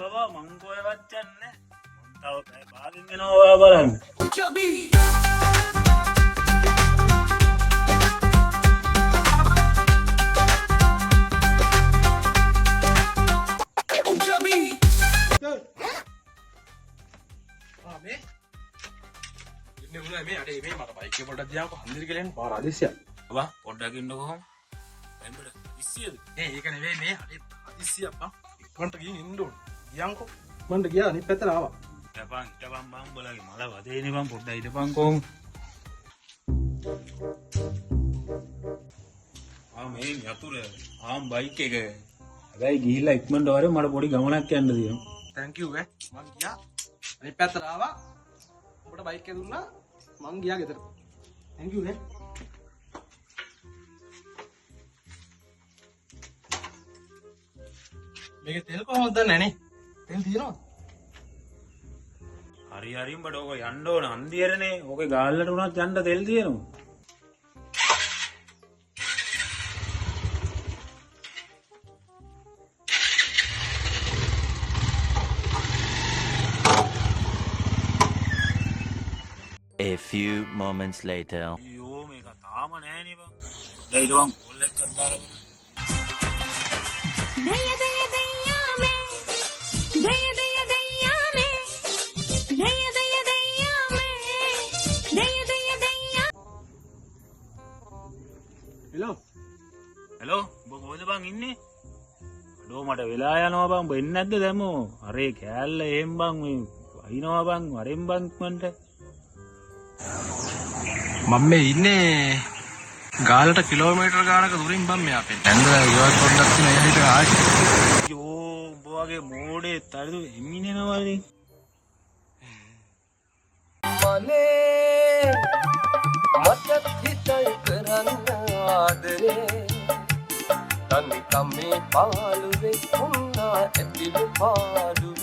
බබා මං කොහෙවත් යන්නේ මං තව පැය භාගෙන් එනවා ඔයා බලන්න. ආ මේ ඉන්නේ උනා මේ අඩේ මේ මට බයික් එක පොඩ්ඩක් දිහාම හන්දිර කියලා එන්න පාර හදිස්සියක්. බබා පොඩ්ඩක් ඉන්න කොහොම? එම්බට 20ද? ඒ ඒක නෙවෙයි මේ අඩේ හදිස්සියක් බං. ඉක්මනට ගිහින් එන්න ඕන. ගියන්කෝ. මන්ට ගියා අනිත් පැත්තට ආවා. හිටපන් හිටපන් බං උඹලගේ මල වදේනේ බං පොඩ්ඩක් හිටපන් කොහොම? ආ මේ යතුර ආම් බයික් එක. හැබැයි ගිහිල්ලා ඉක්මනට වරේ මට පොඩි ගමනක් යන්න තියෙනවා. Thank you ඈ. මං ගියා අනිත් පැත්තට ආවා. උඹට බයික් එක දුන්නා. මං ගියා ගෙදරට. Thank you ඈ. මේකේ තෙල් කොහොමද දන්නේ නේ? තෙල් තියෙනවද? හරි හරි උඹට ඕක යන්න ඕන හන්දියරනේ. ඕකේ ගාල්ලට උනත් යන්න තෙල් තියෙනවා. A few moments later. අයියෝ මේක තාම නෑනේ බං. දැන් ඊට බං කෝල් එකක් දාලා බලන්න. दैया दैया दैया मैं दैया दैया दैया मैं दैया दैया दैया मैं दैया दैया दैया හෙලෝ. હેલો උඹ කොහෙද බං ඉන්නේ? අඩෝ මට වෙලා යනවා බං. උඹ එන්නේ නැද්ද දැමෝ? අරේ කෑල්ල එහෙම් බං මේ වහිනවා බං වරෙන් බං ඉක්මනට. මම මේ ඉන්නේ ගාලට කිලෝමීටර් ගානක දුරින් බං මේ අපේ. ඇඳලා ඉවත් පොඩ්ඩක් තියෙන එළියට ආයි. අයියෝ උඹ වගේ මෝඩේ තරිදු එමිනෙනවනේ. මලේ මටත් හිතයි කරන්න ආදරේ තනිකම් මේ පාළුවේ උන්නා ඇතිලු පාළුවේ.